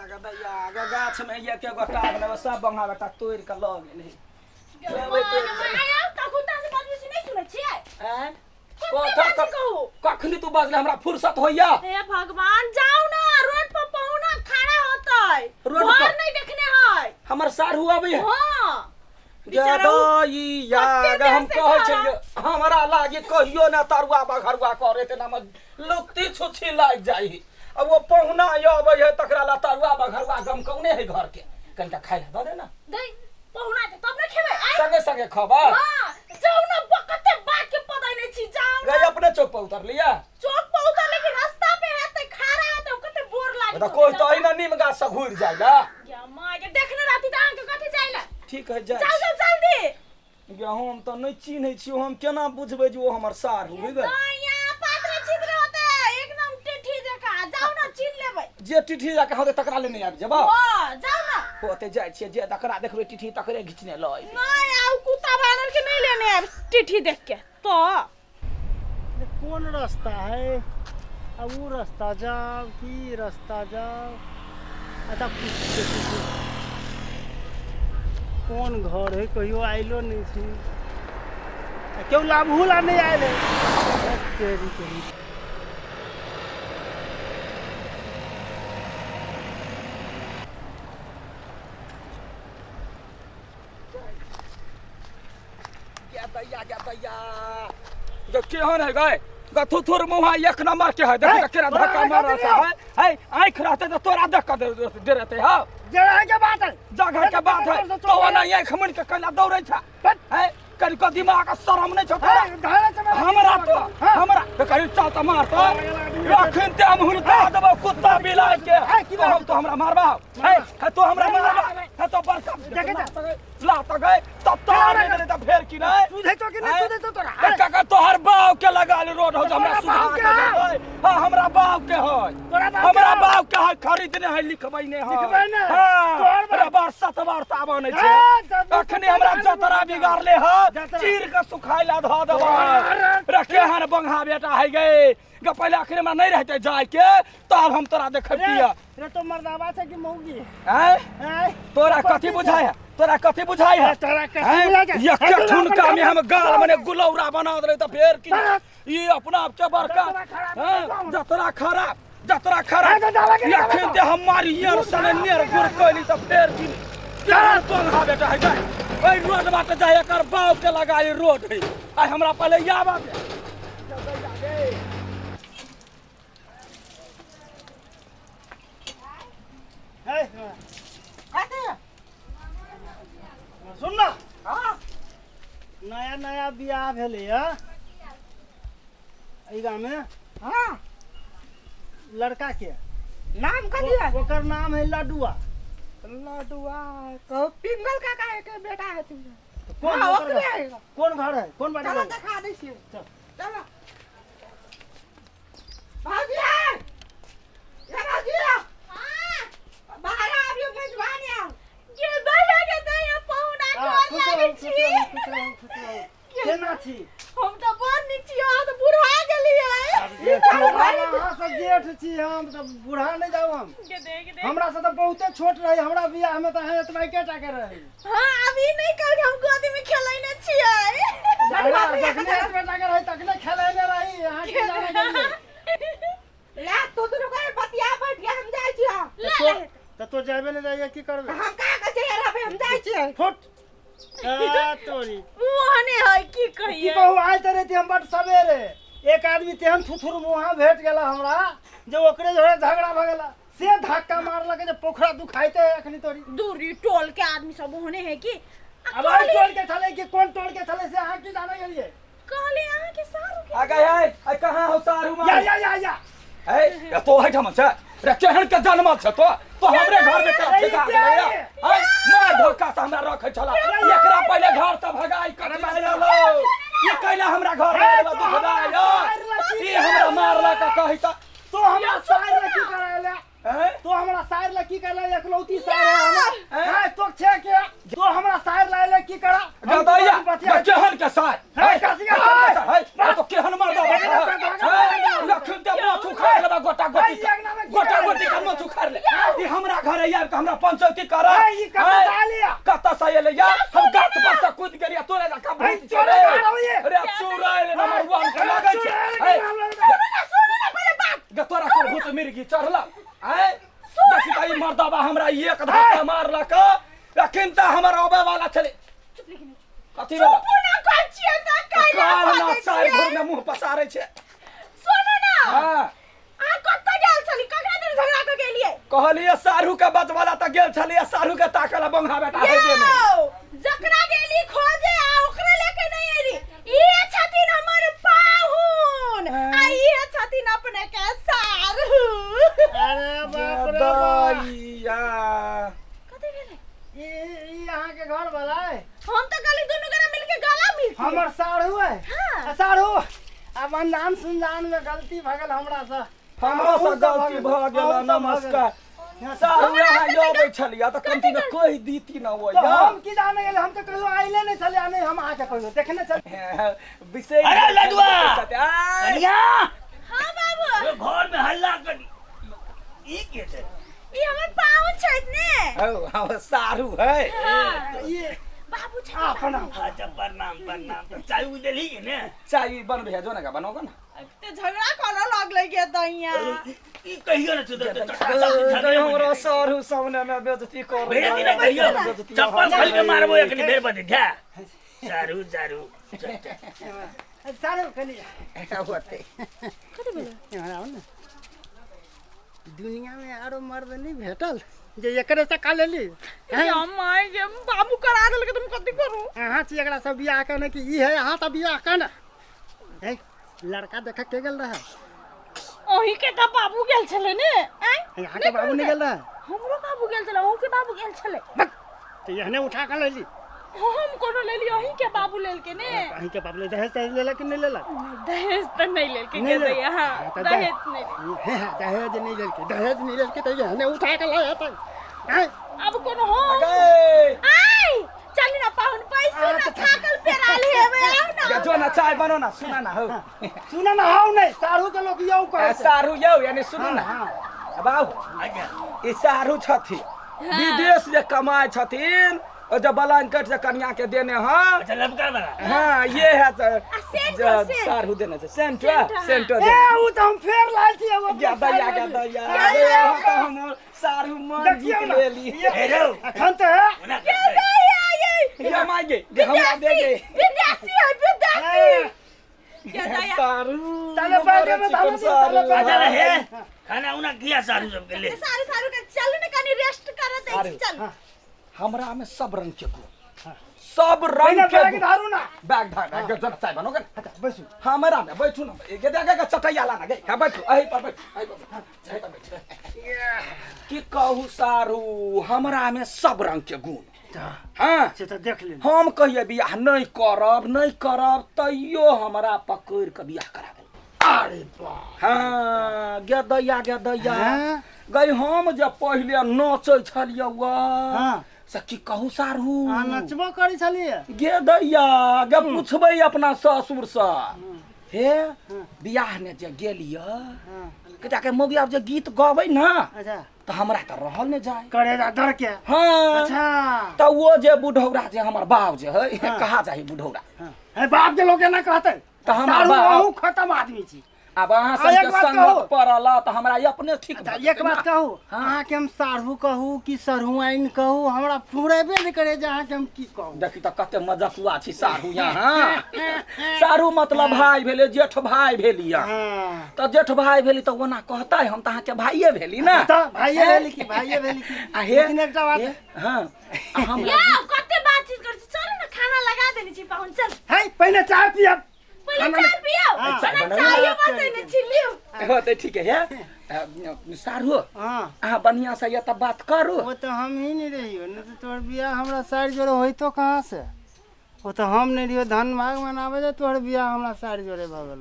दैया गे दैया गे, गाछ में एक एगो टाब लेबै, सब बंगा बेटा तोड़ि कऽ लऽ गेलै। लेबै तोड़ि कऽ। आया तखन तऽ से बदमाशी नहि सुनै छियै। आँय? कथी कथी बाजि कहू? कखनी तू बजले हमरा फुर्सत होइया? हे भगवान, जाउ ना रोड पर पहुना खड़ा होतै। रोड घर पर? नहीं देखने है। हमर साढ़ू अबै है। हाँ बेचारा उ दैया कते गे, हम देर से कहै खड़ा। छलियै हमरा लागी कहियो ना तरुआ बघरुआ करे ते नाम लुत्ती छुच्छी लागि जाइ। आ वो पहुना अबै है तकरा ला तरुआ बघरुआ गम कौने है घर के, कनिका खाइ ला दऽ दे ना। दे पहुना के तब ने खेबै आइ। संगे संगे खबर। हाँ जाउ ना, कते बात के पदैने छी, जाउ ना। गई अपने चौक पर उतर लिया। चौक पर उतर लेकिन रास्ता पे है ते खड़ा है ते कते बोर लागी। तऽ कोइ तऽ अहिना नीम गाछ से घुरि जाइ ला। या माँ के देखने रहती तऽ अहाँके कथी जाइ ला? ठीक है, जाइ। जाउ जाउ जल्दी। गे, हम तऽ नहि चिन्है छियै, हम केना बुझबै जे ओ हमर सार हुए गे? यहाँ पात्र छिद्र होते एकदम टिठी जकाँ, जाउ ना चिन्ह लेबै। जे टिठी जकाँ होतै तकरा लेने आबि जेबौ। हाँ जाउ ना। ओते जाइ छियै, जे तकरा देखबै टिठी तकरे घिचने लऽ अयबै। नहीं आउ कुत्ता बानर के नहीं लेने आब टिठी देख के तो। ये कोन रास्ता है? अब वो रास्ता जाओ कि रास्ता जाओ? अच्छा पूछ देखै छी कोन घर है, कहियो आइलो नहीं छी, आ केओ लाभू ला नहीं आयल है। तेरी तेरी गे दैया गे दैया गे, केहन है गए गे? थुथुर मुहा एक नंबर के है। देख हे, केना तोरा धक्का आँखि मारत देने है। है आँखि रहते तऽ तोरा देख कऽ डरेते। हौ जगह के बात है, जगह के बात है तो ओना आँखि मुनि के कैला दौड़ै छ? है कनिको दिमाग आ शरम नहि छौ तोरा? हमरा तो हमरा तो कहीं चल तऽ मार तो अखन ते हम हुनका देबो कुत्ता बिलाइ के। तो हम तो हमरा मारबा है, है तो हमरा मारबा है तो बड़का देखे जा। ला त गए तब तोरा नहि देले तऽ फेर की नहि सुधे तो कि नहीं? सुधे तो तोरा काका तोहर बाप के लगा ले रोड हो जे हमरा तोरा सुधा बाप के के देबै। हाँ हमरा बाप के है। तोरा बाप के हमरा है। बाप के है, खरीदने है, लिखबै ने है। लिखबै ने है। हाँ तोहर बाप- रबर सत बार सावन छै। ए, जब- अखनी हमरा जतरा बिगाड़ले है, जतरा। चीर के सुखाय ला धऽ देबै। अरे। रे केहन बंघा बेटा है गे गे, पहिले अखनी हमरा नहि रहते जाय के तब हम तोरा देखतिया। रे तो मर्दावा छै कि मौगी? आँय? आँय? तोरा कथी बुझाय है? तोरा कथी बुझाय है? तोरा कथी आँय? बुझाय छै? एके ठुनका में हम गाल मने गुलौरा बना देले तऽ फेर की ई अपना आप के बड़का। जतरा खराब। हाँ, जतरा खराब, जतरा खराब। हाँ, तो दावा के नहीं। अखन ते हम मारी यार सने नेर गुर कैली तऽ फेर की केहन बंघा बेटा है गए। ओहि रोड बाटे जाय, एकर बाप के लगाई रोड है। आइ हमरा पहिले आबऽ दे। है, सुन ना। हाँ। नया नया बियाह भेलै है एहि गाममे। हाँ। लड़का के नाम कथी है? ओकर नाम है लड्डुआ। लड्डुआ कहो पिंगल काका के बेटा है तू? कोन हाँ, ओकर ओकरे घर? है। कोन घर है, कोन बाटे चलो है? देखा दै छियै। चल। चलो भाजी है ये, भाजी बाहर आबियो, मेजबान आउ। गे दैया गे दैया, पहुना हाँ, गोर खुश लागै रहू, खुश छी। रहू, खुश रहू, खुश रहू। केना छी? हम तऽ बड़ नीक छी, अहाँ तऽ बुढ़ा गेलियै। अहाँ सब जेठ छी, हम तऽ बूढ़ा नहि जाउ हम। गे देख देख। हमरा से तऽ बहुते छोट रही, हमरा बियाह में तऽ अहाँ एतबा टा के रही। हाँ अभी नहीं कल हम गोदी में खेलैने छियै। जखने एतबे टा के रही तखने खेलेने रही, अहाँ की जाने गेलियै? ले तू दुनू के बतिया बैठ के, हम जाइ छियै। ले ले। तऽ तो जाबे नहि जाइए, की करबै? हम का के चलि रहबै, हम जाइ छियै। फुट आ, तोरी ओहने है की की कहिए। कहू, आइ तऽ रहती हम बड सवेरे, एक आदमी तेहन थुथुर मुहा भेट गेला हमरा जे ओकरे जोड़े झगड़ा भऽ गेला, से धक्का मारलक जे पोखरा दुखाइते है अखनी तोरी। दूरी टोल के आदमी सब ओहने है की। आ अब आइ कहली टोल के छलै कि कोन टोल के छलै से अहाँ की जाने गेलियै? कहली अहाँ के सारू के आ गए है, आ कहाँ हो सारू? या मार या या या। ए या तो है ठाम छै रे, केहन के जन्मल छ तो? तो हमरे घर में कर ठेका गेलै है। मार धक्का से हमरा रखै छला, एकरा पहिले घर से भगाई कथी आयल ई कैला हमरा घर में आयल दुखदाय ई हमरा मारलक कहि त। तो हमरा सार ला की करायला? हैं? तो हमरा सार ला की करला? एकलौती सार है हमरा। हैं तो छे के तो हमरा सार ला ले की करा? हम गदैया तो बतिया- केहन के सार है, कथी के सार? है तो केहन मर्दा लखन ते माथ उखाड़ लेबो। देबा गोटा गोटी ई अंगना में की गोटा करै गोटी के मोछ उखाड़ ले। ई हमरा घरे आबि के हमरा पंचायती कर। ई कतऽ से आएल या? कतऽ से एलै या? हम गाछ पर से कूद गेलियै, तोरे जकाँ है, भूत चोरे छै। घर आबैये। अरे चुड़ैल नंबर 1 के लगै छै। चुड़ैल के है, नाम लगै। सुनू ना, सुनू ना पहिले बात। गे तोरा कोन भूत मिर्गी चढ़ल? आँय, देखी तऽ ई मर्दबा हमरा एक धक्का मारलक। अखन तऽ हमर अबै वाला छलै। चुप लेकिन। कथी भेल? चुप ना कहै छियै तऽ कैला काल ना बाजै चारि छियै? भोर में मुंह पसारै छै। सुनू ना। हाँ। अहाँ कतऽ गेल छली? ककरा तर झगड़ा कऽ गेलियै? कहलियै साढ़ू के बचवाला तऽ गेल छलियै साढ़ू के ताकला बंघा बेटा हेबे नहि। यौ, जकरा गेली खोजे आ ओकरे लेके नहीं एली। इहे छथिन हमर पाहुन आ इहे छथिन अपने के सारहु। अरे बाप रे बाप। दैया। कथी भेलै? ई ई अहाँके घर वाला है? हम तऽ कहली दुनू गोरा मिलके गला मिलती। हमर साढ़ू है। हाँ। आ साढ़ू, अब अनजान सुनजान में गलती भऽ गेल हमरा से। हमरो से गलती भऽ गेल। नमस्कार साढ़ू, अहाँ अबै छलियै तऽ कमती ने कहि दीती न ओ। तऽ हम की जाने गेलै? हम तऽ कहियो आइले नहि छलियै, नहि हम अहाँके कहियो देखने छलियै। विशेष। अरे लडुआ! आय। कनिया। हाँ बाबू। ओ घर में हल्ला करी, ई के छै? ई हमर पाहुन छथि ने। हौ, हमर साढ़ू है। हाँ। ई बाबू छथि। अपना। अच्छा, प्रणाम प्रणाम। तऽ चाय उइ देलही कि ने? चाय बनबै है, जो ने बनोगे ना। ते झगड़ा करऽ लगलै गे दैया। ई कहियो ने सुधरतै, चट्टा सब झगड़े हमरो साढ़ू सामने में बेइज्जती कर। बेइज्जती नहि कहियो, चप्पल खोलि के मारबो एकनी बेर बदी ध्या। सारू सारू। साढ़ू कनि होते। कथी भेलै? एम्हर आउ ने। दुनिया में आरो मर्द नहीं भेटल जे एकरे से का लेली हैं? या माय गे, बाबू करा देलकै, तुम कथी करू? अहाँ छी एकरा से बियाह करने कि ई है अहाँ से बियाह करने? है, लड़का देखे के गेल रहे? अहीं के तऽ बाबू गेल छलै ने? आँय? यहाँ के बाबू नहीं गेल रहे? हमरो बाबू गेल छलै, अहूँ के बाबू गेल छलै। तो एहने उठा के लेली। हम कोनो लेली? अहीं के बाबू लेलके ने। अहीं के बाबू ले दहेज तहेज लेलक कि नहीं लेलक? दहेज तऽ नहि लेलके। नहि गे लेलक। दैया। हाँ। हाँ, तऽ दहेज नहि लेलकै। हे हे, दहेज नहीं लेलके, दहेज नहीं लेलके तऽ एहने उठा के लाए हेतै हैं? अब कोनो हम गए। आय चलू ना पाहुन, पैसो ना, थाकल पेराल हेबै, आउ ना। जो ना चाय बनो ना, सुना ना हौ। सुन ना हौ नहीं, साढ़ू के लोग यौ कहै छै। साढ़ू यौ, यानी सुनू ना। हाँ। अब आउ। अच्छा। ई साढ़ू छथिन, विदेश जे कमाइ छथिन, ओ जे ब्लैंकेट जे कनिया के देने हँ। अच्छा, लबका वाला। हाँ, ये है तऽ आ सेंटो, सेंट। साढ़ू देने छै सेंट। सेंट, हाँ। सेंटो। ए उ तऽ हम फेर लायल छी एगो गे दैया, गे दैया, अरे हम तऽ हम साढ़ू मन देखियौ जीत ना। लेली। हे रौ। अखन तऽ है। ओना गे करतै। दैया, ये ये माय गे, गे हमरा दे गे। विदेशी है, विदेशी गे दैया। सारू ताले बैगे में धालो दियौ, ताले बैगे। अच्छा हे, खाना उना किया सारू सबके ले। सारू सारू के चलू ने, कनी रेस्ट करऽ दै छी, चलू। हमरा में सब रंग के गुण, सब पहिने रंग के बैग गुण। धारू ना। बैग धार, बैग जरा चाय बनोगे ना। अच्छा, बैसू। हमरा में बैठू ना। गे गे गे, चटैया लाना गे। हाँ, बैठू एही पर, बैठू एही पर, बैठू, एही पर बैठू। की कहू सारू, हमरा में सब रंग के गुण। हाँ। से तऽ देख लेली। हम कहिए बियाह नहीं करब, नहीं करब, तैयो हमरा पकड़ के बियाह करा देल। अरे बाप। हाँ, गे दैया, गे दैया। हाँ? गई हम जे पहिले नचै छलियै वा हाँ। से की कहू सारू। अहाँ नचबो करै छलियै? गे दैया गे, पुछबै अपना ससुरसँ हे। बियाह ने जे गेलियै हाँ। के मौगी आब जे गीत गबै ने अच्छा। तऽ हमरा तऽ रहल नहि जाय। करेजा डर के। हाँ। अच्छा। तऽ ओ जे बुढ़ौरा जे हमर बाप जे है। हाँ। कहा जाही बुढ़ौरा। हाँ। हे, बाप के लोग एना कहतै। तऽ हमर सारू बाप- अहूँ खतम आदमी छी। आब अहाँ आ, सबके एक बात संगत कहू। पड़ल तऽ हमरा अपने ठीक अच्छा, भऽ जेतै एक बात ना। कहू? हाँ। अहाँके हम साढ़ू कहू कि सरहुआइन कहू, हमरा फुरेबे नहि करे जे अहाँके हम की कहू। देखी तऽ कते मजकुआ छी साढ़ू यहाँ। साढ़ू मतलब भाई भेलै, जेठ भाई भेली यहाँ। हाँ। तऽ जेठ भाई भेली तऽ ओना कहतै, हम तऽ अहाँके भाइये भेली ना। तऽ भाइये भेली की, भाइये भेली की। आ हे। लेकिन एकटा बात। हे, हाँ, आ हमरा यौ, कते बातचीत करै छी, चलू ने, खाना लगा देने छी पाहुन, चल। है, पहिने चाय पियब। पहिले खाना चाय पियौ। हाँ। चाय खाना बनाउ। चाय बसै ने छी, लियौ। हो तऽ ठीक है। साढ़ू, हाँ। अहाँ बढ़िआँ से एतऽ बात करू। वो तऽ हम ही नहीं रहियो, नहीं तो तोहर बियाह हमरा साइड जोड़े होइतो कहाँ से? वो तऽ हम नहीं रहियो, धन भाग मनाबे जे तोहर बियाह हमरा साइड जोड़े भऽ गेल।